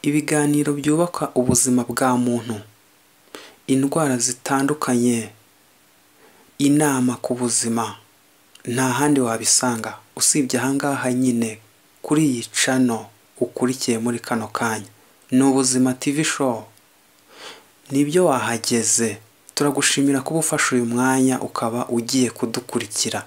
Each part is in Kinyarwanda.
Ibiganiro byubaka ubuzima bwa muntu, indwara zitandukanye, inama ku buzima, nta handi wabisanga usibye ahangaha nyine kuri iyi channel ukurikiye muri kano kanya. Ni Ubuzima TV Show, nibyo wahageze, turagushimira kuba ufashe uyu mwanya ukaba ugiye kudukurikira.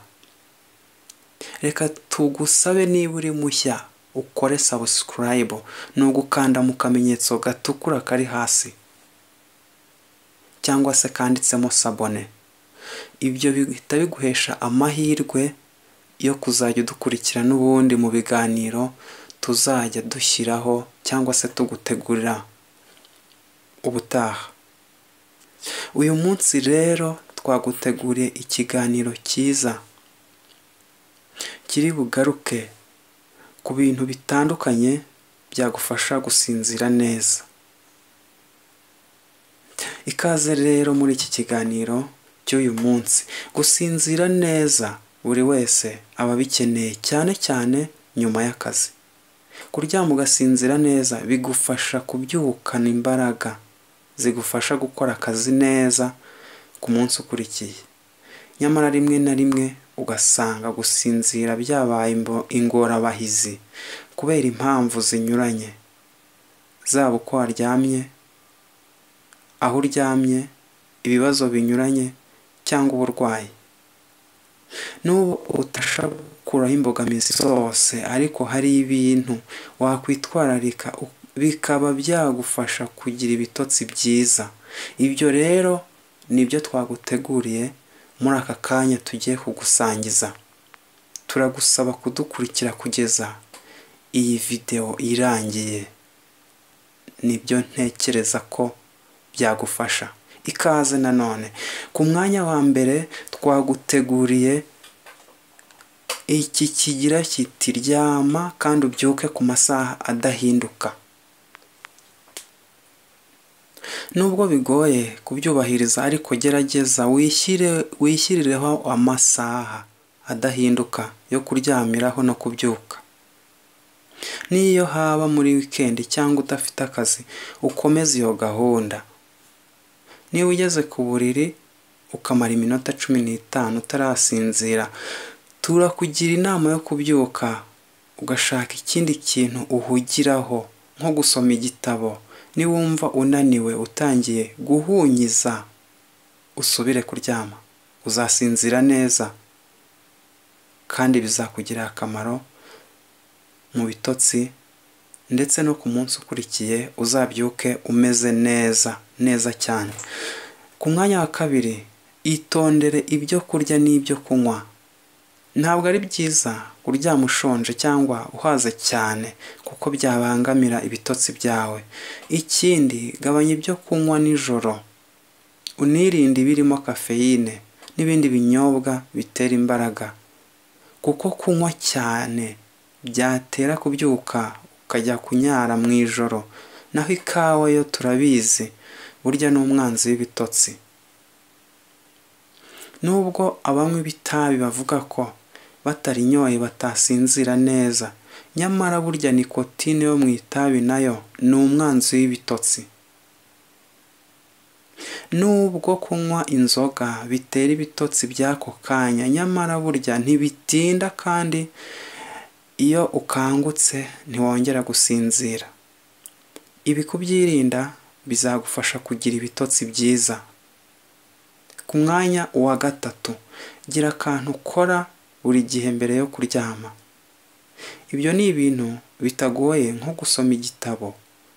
Reka tugusabe niba uri mushya ukore subscribe, ni ugukanda mu kamenyetso gatukura kari hasi cyangwa se kanditsemo s'abonner. Ibyo bihita biguhesha amahirwe yo kuzajya udukurikira n'ubundi mu biganiro tuzajya dushyiraho cyangwa se tugutegurira ubutaha. Uyu munsi rero twaguteguriye ikiganiro cyiza kiri bugaruke ku bintu bitandukanye byagufasha gusinzira neza. Ikaze rero muri iki kiganiro cy'uyu munsi. Gusinzira neza buri wese aba abikeneye, cyane cyane nyuma y'akazi. Kuryama ugasinzira neza bigufasha kubyukana imbaraga zigufasha gukora akazi neza ku munsi ukurikiye. Nyamara rimwe na rimwe ugasanga gusinzira byabaye ingorabahizi kubera impamvu zinyuranye, zaba uko waryamye, aho uryamye, ibibazo binyuranye cyangwa uburwayi. N'ubu utabasha gukuraho imbogamizi zose, ariko hari ibintu wakwitwararika bikaba byagufasha kugira ibitotsi byiza. Ibyo rero nibyo twaguteguriye muri aka kanya tugiye kugusangiza. Turagusaba kudukurikira kugeza iyi videwo irangiye. Nibyo ntekereza ko byagufasha. Ikaze nanone. Ku mwanya wa mbere twaguteguriye iki kigira kiti: ryama kandi ubyuke ku masaha adahinduka. Nubwo bigoye kubyubahiriza, ariko gerageza wishyirireho amasaha adahinduka yo kuryamiraho no kubyuka. N'iyo haba muri wikendi cyangwa udafite akazi, ukomeze iyo gahunda. Niba ugeze ku buriri ukamara iminota 15 utarasinzira, turakugira inama yo kubyuka ugashaka ikindi kintu uhugiraho nko gusoma igitabo. Niwumva unaniwe utangiye guhunyiza, usubire kuryama, uzasinzira neza kandi bizakugirira akamaro mu bitotsi, ndetse no ku munsi ukurikiye uzabyuke umeze neza neza cyane. Ku mwanya wa kabiri, itondere ibyo kurya n'ibyo kunywa. Ntabwo ari byiza kuryama ushonje cyangwa uhaze cyane kuko byabangamira ibitotsi byawe. Ikindi, gabanya ibyo kunywa nijoro, unirinde ibirimo kafeyine n'ibindi binyobwa bitera imbaraga, kuko kunywa cyane byatera kubyuka ukajya kunyara mu ijoro. Naho ikawa yo turabizi, burya ni umwanzi w'ibitotsi. Nubwo abanywi b'itabi bavuga ko batarinyoye batasinzira neza, nyamara burya nikotine yo mu itabi nayo ni umwanzi w'ibitotsi. Nubwo kunywa inzoga bitera ibitotsi by'ako kanya, nyamara burya ntibitinda kandi iyo ukangutse ntiwongera gusinzira. Ibi kubyirinda bizagufasha kugira ibitotsi byiza. Ku mwanya wa gatatu, gira akantu ukora buri gihe mbere yo kuryama. Ibyo ni ibintu bitagoye nko gusoma igitabo,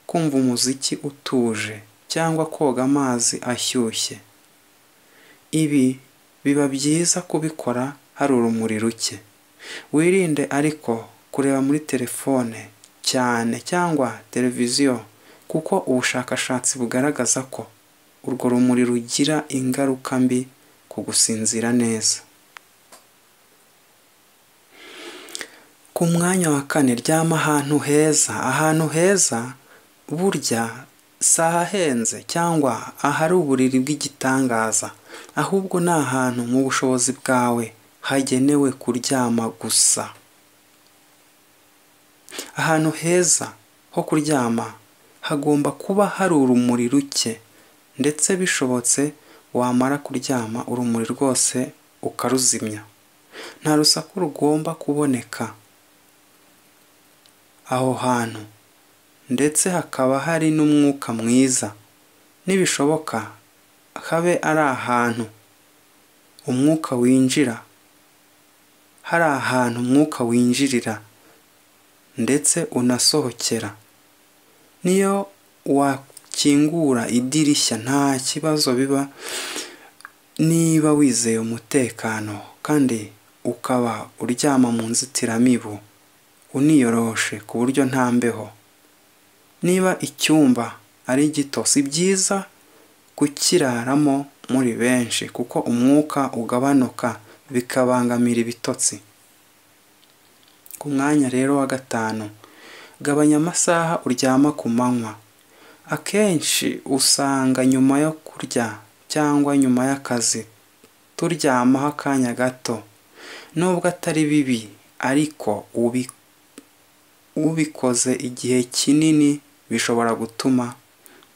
kumva umuziki utuje cyangwa koga amazi ashyushye. Ibi biba byiza kubikora hari urumuri ruke. Wirinde ariko kureba muri telefone cyane cyangwa televiziyo, kuko ubushakashatsi bugaragaza ko urwo rumuri rugira ingaruka mbi ku gusinzira neza. Ku mwanya wa kane, ryama ahantu heza. Ahantu heza burya si ahahenze cyangwa ahari uburiri bw'igitangaza, ahubwo ni ahantu mu bushobozi bwawe hagenewe kuryama gusa. Ahantu heza ho kuryama Hagomba kuba hari urumuri ruke, ndetse bishobotse wamara kuryama urumuri rwose ukaruzimya. Nta rusaku rugomba kuboneka aho hantu, ndetse hakaba hari n'umwuka mwiza. Nibishoboka habe ari ahantu umwuka winjira, hari ahantu umwuka winjirira ndetse unasohokera. Niyo wakingura idirishya nta kibazo biba niba wizeye umutekano kandi ukaba uryama mu nzitiramibu, uniyoroshe ku buryo nta mbeho. Niba icyumba ari gito, si byiza kukiraramo muri benshi kuko umwuka ugabanuka bikabangamira ibitotsi. Ku mwanya rero wa 5, gabanya amasaha uryama ku manywa. Akenshi usanga nyuma yo kurya cyangwa nyuma y'akazi turyamaho akanya gato. Nubwo atari bibi, ariko ubikoze igihe kinini bishobora gutuma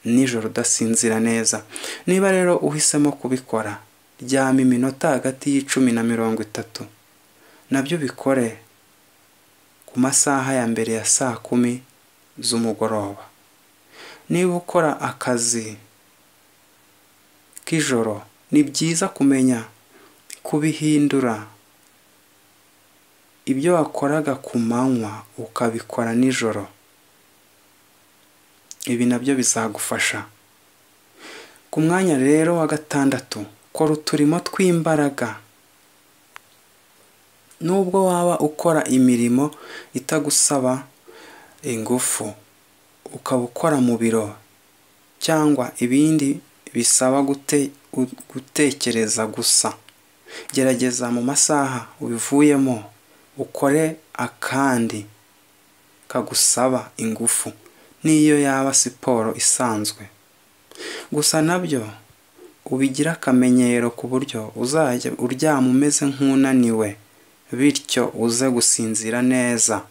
nijoro udasinzira neza. Niba rero uhisemo kubikora, ryama iminota hagati y'10 na 30. Nabyo bikore ku masaha ya mbere ya saa 10 z'umugoroba. Niba ukora akazi k'ijoro, ni byiza kumenya kubihindura. Ibyo wakoraga ku manywa ukabikora nijoro. Ibi nabyo bizagufasha. Ku mwanya rero wa 6, kora uturimo tw'imbaraga. Nubwo waba ukora imirimo itagusaba ingufu, ukaba ukora mu biro cyangwa ibindi bisaba gutekereza gusa, gerageza mu masaha ubivuyemo ukore akandi kagusaba ingufu, n'iyo yaba siporo isanzwe. Gusa nabyo ubigira akamenyero ku buryo uzajya uryama umeze nk'unaniwe, bityo uze gusinzira neza.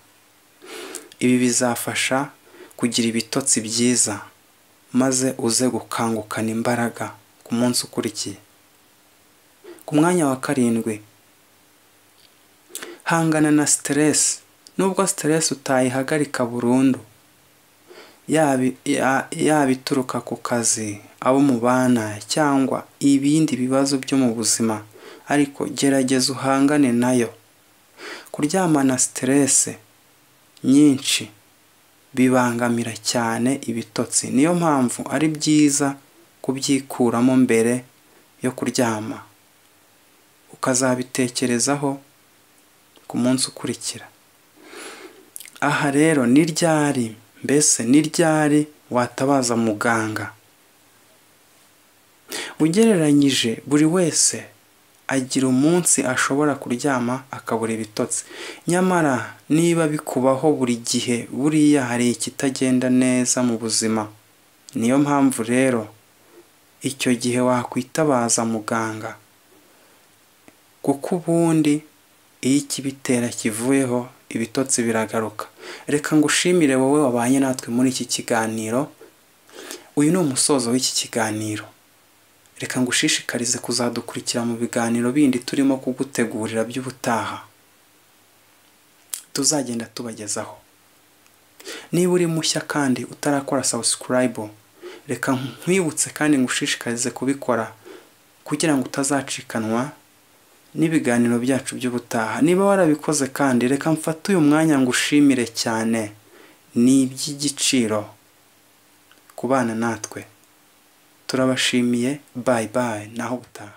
Ibi bizafasha kugira ibitotsi byiza, maze uze gukangukana imbaraga ku munsi ukurikiye. Ku mwanya wa 7, hangana na stress. Nubwo stress utayihagarika burundu, yaba ituruka ku kazi, abo mubana cyangwa ibindi bibazo byo mu buzima, ariko gerageza uhangane nayo. Kuryamana stress nyinshi bibangamira cyane ibitotsi. Niyo mpamvu ari byiza kubyikuramo mbere yo kuryama, ukazabitekerezaho ku munsi ukurikira. Aha rero ni ryari, mbese ni ryari watabaza muganga? Ugereranyije buri wese agira umunsi ashobora kuryama akabura ibitotsi. Nyamara niba bikubaho buri gihe, buriya hari ikitagenda neza mu buzima. Niyo mpamvu rero icyo gihe wakwitabaza muganga, kuko ubundi iyo ikibitera kivuyeho ibitotsi biragaruka. Reka ngushimire wowe wabanye natwe muri iki kiganiro. Uyu ni umusozo w'iki kiganiro. Reka ngushishikarize kuzadukurikira mu biganiro bindi turimo kugutegurira by'ubutaha tuzagenda tubagezaho. Niba uri mushya kandi utarakora subscribe, reka nkwibutse kandi ngushishikarize kubikora kugira ngo utazacikanwa n'ibiganiro byacu by'ubutaha. Niba warabikoze kandi, reka mfate uyu mwanya ngushimire cyane. Ni iby'igiciro kubana natwe. Turabashimiye. Bye bye, naho ubutaha.